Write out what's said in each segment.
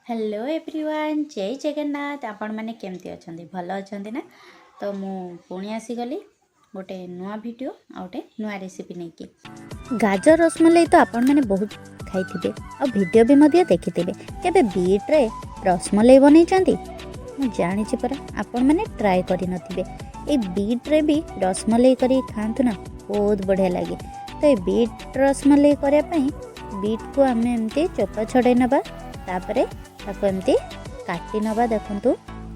Hello everyone, ଜୟ ଜଗନ୍ନାଥ। ଆପଣମାନେ କେମିତି ଅଛନ୍ତି? ଭଲ ଅଛନ୍ତି ନା? ତ ମୁଁ ପୁଣି ଆସିଗଲି ଗୋଟେ ନୂଆ ଭିଡ଼ିଓ ଆଉ ଗୋଟେ ନୂଆ ରେସିପି ନେଇକି। ଗାଜର ରସମଲେଇ ତ ଆପଣମାନେ ବହୁତ ଖାଇଥିବେ ଆଉ ଭିଡ଼ିଓ ବି ମଧ୍ୟ ଦେଖିଥିବେ। କେବେ ବିଟ୍ରେ ରସମଲେଇ ବନେଇଛନ୍ତି? ମୁଁ ଜାଣିଛି ପରା, ଆପଣମାନେ ଟ୍ରାଏ କରିନଥିବେ। ଏଇ ବିଟ୍ରେ ବି ରସମଲେଇ କରିକି ଖାଆନ୍ତୁ ନା, ବହୁତ ବଢ଼ିଆ ଲାଗେ। ତ ଏ ବିଟ୍ ରସମଲେଇ କରିବା ପାଇଁ ବିଟ୍କୁ ଆମେ ଏମିତି ଚୋପା ଛଡ଼େଇ ନେବା, ତାପରେ ତାକୁ ଏମିତି କାଟି ନେବା। ଦେଖନ୍ତୁ,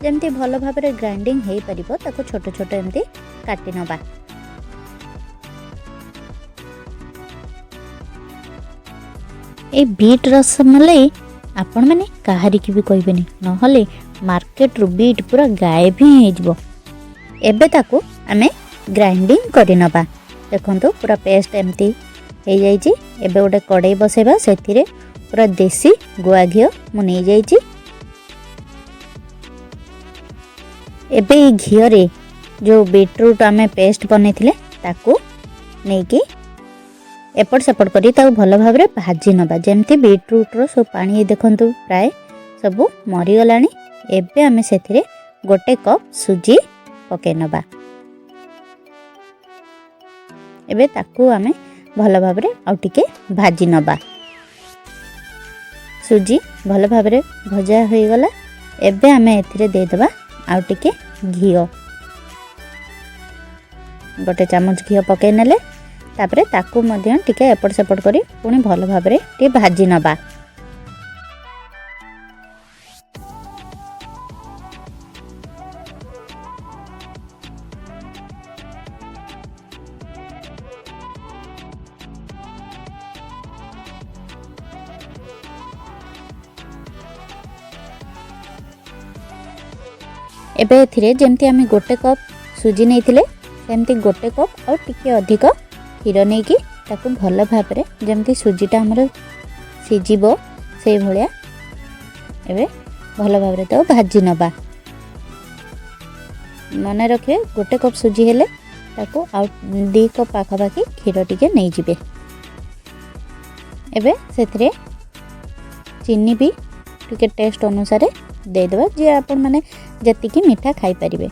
ଯେମିତି ଭଲ ଭାବରେ ଗ୍ରାଇଣ୍ଡିଙ୍ଗ ହେଇପାରିବ, ତାକୁ ଛୋଟ ଛୋଟ ଏମିତି କାଟି ନେବା। ଏଇ ବିଟ୍ ରସମଲେଇ ଆପଣମାନେ କାହାରିକି ବି କହିବେନି, ନହେଲେ ମାର୍କେଟରୁ ବିଟ୍ ପୁରା ଗାୟବ ହିଁ ହେଇଯିବ। ଏବେ ତାକୁ ଆମେ ଗ୍ରାଇଣ୍ଡିଙ୍ଗ କରିନେବା। ଦେଖନ୍ତୁ, ପୁରା ପେଷ୍ଟ ଏମିତି ହେଇଯାଇଛି। ଏବେ ଗୋଟେ କଡ଼େଇ ବସେଇବା। ସେଥିରେ ପୁରା ଦେଶୀ ଗୁଆ ଘିଅ ମୁଁ ନେଇଯାଇଛି। ଏବେ ଏଇ ଘିଅରେ ଯେଉଁ ବିଟରୁଟ୍ ଆମେ ପେଷ୍ଟ ବନେଇଥିଲେ, ତାକୁ ନେଇକି ଏପଟ ସେପଟ କରି ତାକୁ ଭଲ ଭାବରେ ଭାଜି ନେବା, ଯେମିତି ବିଟରୁଟ୍ର ସବୁ ପାଣି, ଦେଖନ୍ତୁ, ପ୍ରାୟ ସବୁ ମରିଗଲାଣି। ଏବେ ଆମେ ସେଥିରେ 1 କପ୍ ସୁଜି ପକାଇ ନେବା। ଏବେ ତାକୁ ଆମେ ଭଲ ଭାବରେ ଆଉ ଟିକେ ଭାଜି ନେବା। ସୁଜି ଭଲ ଭାବରେ ଭଜା ହୋଇଗଲା। ଏବେ ଆମେ ଏଥିରେ ଦେଇଦେବା ଆଉ ଟିକେ ଘିଅ। 1 ଚାମଚ ଘିଅ ପକାଇ ନେଲେ। ତାପରେ ତାକୁ ମଧ୍ୟ ଟିକେ ଏପଟ ସେପଟ କରି ପୁଣି ଭଲ ଭାବରେ ଟିକେ ଭାଜି ନେବା। ଏବେ ଏଥିରେ ଯେମିତି ଆମେ 1 କପ୍ ସୁଜି ନେଇଥିଲେ, ସେମିତି 1 କପ୍ ଆଉ ଟିକେ ଅଧିକ କ୍ଷୀର ନେଇକି ତାକୁ ଭଲ ଭାବରେ ଯେମିତି ସୁଜିଟା ଆମର ସିଝିବ, ସେଇଭଳିଆ ଏବେ ଭଲ ଭାବରେ ତାକୁ ଭାଜି ନେବା। ମନେ ରଖିବେ, 1 କପ୍ ସୁଜି ହେଲେ ତାକୁ ଆଉ 2 କପ୍ ପାଖାପାଖି କ୍ଷୀର ଟିକେ ନେଇଯିବେ। ଏବେ ସେଥିରେ ଚିନି ବି ଟିକେ ଟେଷ୍ଟ ଅନୁସାରେ ଦେଇଦେବା, ଯିଏ ଆପଣମାନେ ଯେତିକି ମିଠା ଖାଇପାରିବେ।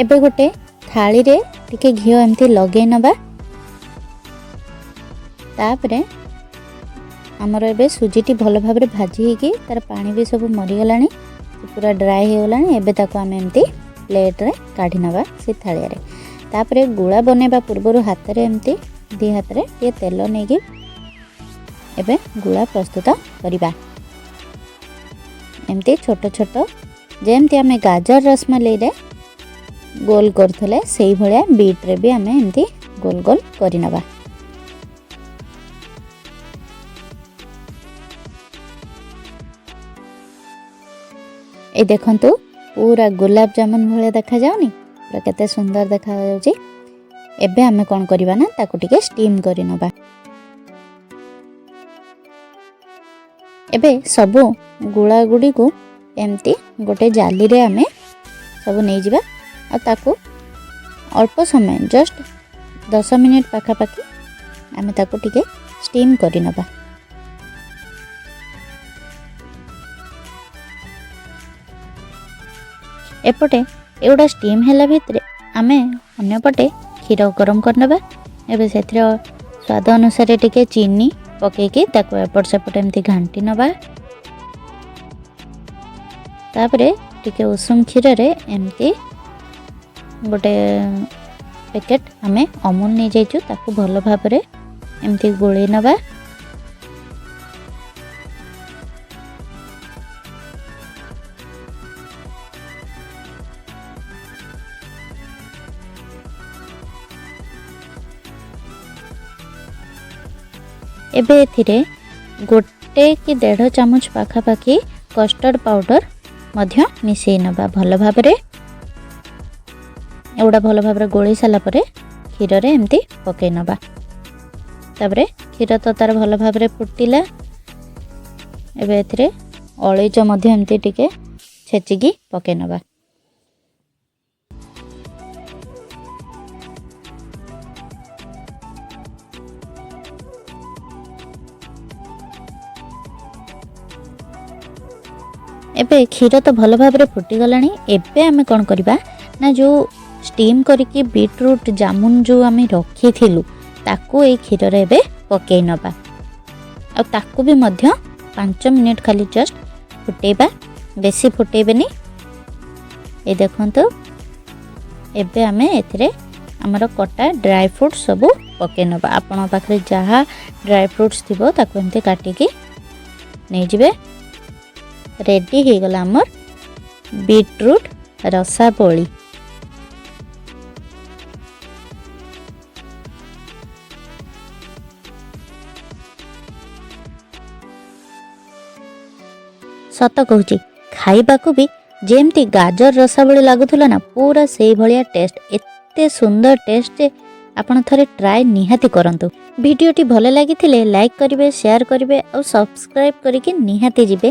ଏବେ ଗୋଟେ ଥାଳିରେ ଟିକେ ଘିଅ ଏମିତି ଲଗେଇ ନେବା। ତାପରେ ଆମର ଏବେ ସୁଜିଟି ଭଲ ଭାବରେ ଭାଜି ହେଇକି ତାର ପାଣି ବି ସବୁ ମରିଗଲାଣି, ପୁରା ଡ୍ରାଏ ହେଇଗଲାଣି। ଏବେ ତାକୁ ଆମେ ଏମିତି ପ୍ଲେଟ୍ରେ କାଢ଼ି ନେବା ସେ ଥାଳିଆରେ। ତାପରେ ଗୁଳା ବନେଇବା ପୂର୍ବରୁ ହାତରେ ଏମିତି ଦୁଇ ହାତରେ ଟିକେ ତେଲ ନେଇକି ଏବେ ଗୁଳା ପ୍ରସ୍ତୁତ କରିବା। ଏମିତି ଛୋଟ ଛୋଟ, ଯେମିତି ଆମେ ଗାଜର ରସମଲେଇରେ ଗୋଲ କରୁଥିଲେ, ସେଇଭଳିଆ ବିଟ୍ରେ ବି ଆମେ ଏମିତି ଗୋଲ ଗୋଲ କରିନେବା। ଏଇ ଦେଖନ୍ତୁ, ପୁରା ଗୋଲାପ ଜାମୁନ ଭଳିଆ ଦେଖାଯାଉନି? ପୁରା କେତେ ସୁନ୍ଦର ଦେଖାଯାଉଛି। ଏବେ ଆମେ କ'ଣ କରିବା ନା, ତାକୁ ଟିକେ ଷ୍ଟିମ୍ କରିନେବା। ଏବେ ସବୁ ଗୁଳା ଗୁଡ଼ିକୁ ଏମିତି ଗୋଟେ ଜାଲିରେ ଆମେ ସବୁ ନେଇଯିବା ଆଉ ତାକୁ ଅଳ୍ପ ସମୟ, ଜଷ୍ଟ 10 ମିନିଟ୍ ପାଖାପାଖି ଆମେ ତାକୁ ଟିକେ ଷ୍ଟିମ୍ କରିନେବା। ଏପଟେ ଏଗୁଡ଼ା ଷ୍ଟିମ୍ ହେଲା ଭିତରେ ଆମେ ଅନ୍ୟପଟେ କ୍ଷୀର ଗରମ କରିନେବା। ଏବେ ସେଥିରେ ସ୍ୱାଦ ଅନୁସାରେ ଟିକେ ଚିନି ପକାଇକି ତାକୁ ଏପଟ ସେପଟ ଏମିତି ଘାଣ୍ଟି ନେବା। ତାପରେ ଟିକେ ଉଷୁମ କ୍ଷୀରରେ ଏମିତି ଗୋଟେ ପ୍ୟାକେଟ୍ ଆମେ ଅମୁଲ ନେଇଯାଇଛୁ, ତାକୁ ଭଲ ଭାବରେ ଏମିତି ଗୋଳେଇ ନେବା। ଏବେ ଏଥିରେ 1 କି ଦେଢ଼ ଚାମଚ ପାଖାପାଖି କଷ୍ଟର୍ଡ଼ ପାଉଡ଼ର ମଧ୍ୟ ମିଶାଇ ନେବା ଭଲ ଭାବରେ। ଏଗୁଡ଼ା ଭଲ ଭାବରେ ଗୋଳେଇ ସାରିଲା ପରେ କ୍ଷୀରରେ ଏମିତି ପକାଇ ନେବା। ତାପରେ କ୍ଷୀର ତ ତା'ର ଭଲ ଭାବରେ ଫୁଟିଲା। ଏବେ ଏଥିରେ ଅଳେଇଚ ମଧ୍ୟ ଏମିତି ଟିକେ ଛେଚିକି ପକାଇ ନେବା। ଏବେ କ୍ଷୀର ତ ଭଲ ଭାବରେ ଫୁଟିଗଲାଣି। ଏବେ ଆମେ କ'ଣ କରିବା ନା, ଯେଉଁ ଷ୍ଟିମ୍ କରିକି ବିଟ୍ରୁଟ୍ ଜାମୁନ ଯେଉଁ ଆମେ ରଖିଥିଲୁ, ତାକୁ ଏଇ କ୍ଷୀରରେ ଏବେ ପକାଇ ନେବା। ଆଉ ତାକୁ ବି ମଧ୍ୟ 5 ମିନିଟ୍ ଖାଲି ଜଷ୍ଟ ଫୁଟେଇବା, ବେଶୀ ଫୁଟେଇବେନି। ଏଇ ଦେଖନ୍ତୁ, ଏବେ ଆମେ ଏଥିରେ ଆମର କଟା ଡ୍ରାଏ ଫ୍ରୁଟ୍ସ ସବୁ ପକାଇ ନେବା। ଆପଣଙ୍କ ପାଖରେ ଯାହା ଡ୍ରାଏ ଫ୍ରୁଟ୍ସ ଥିବ, ତାକୁ ଏମିତି କାଟିକି ନେଇଯିବେ। ରେଡ଼ି ହେଇଗଲା ଆମର ବିଟ୍ରୁଟ୍ ରସାବଳି। ସତ କହୁଛି, ଖାଇବାକୁ ବି ଯେମିତି ଗାଜର ରସାବଳି ଲାଗୁଥିଲା ନା, ପୁରା ସେଇଭଳିଆ ଟେଷ୍ଟ। ଏତେ ସୁନ୍ଦର ଟେଷ୍ଟ ଯେ ଆପଣ ଥରେ ଟ୍ରାଏ ନିହାତି କରନ୍ତୁ। ଭିଡ଼ିଓଟି ଭଲ ଲାଗିଥିଲେ ଲାଇକ୍ କରିବେ, ସେୟାର କରିବେ ଆଉ ସବସ୍କ୍ରାଇବ୍ କରିକି ନିହାତି ଯିବେ।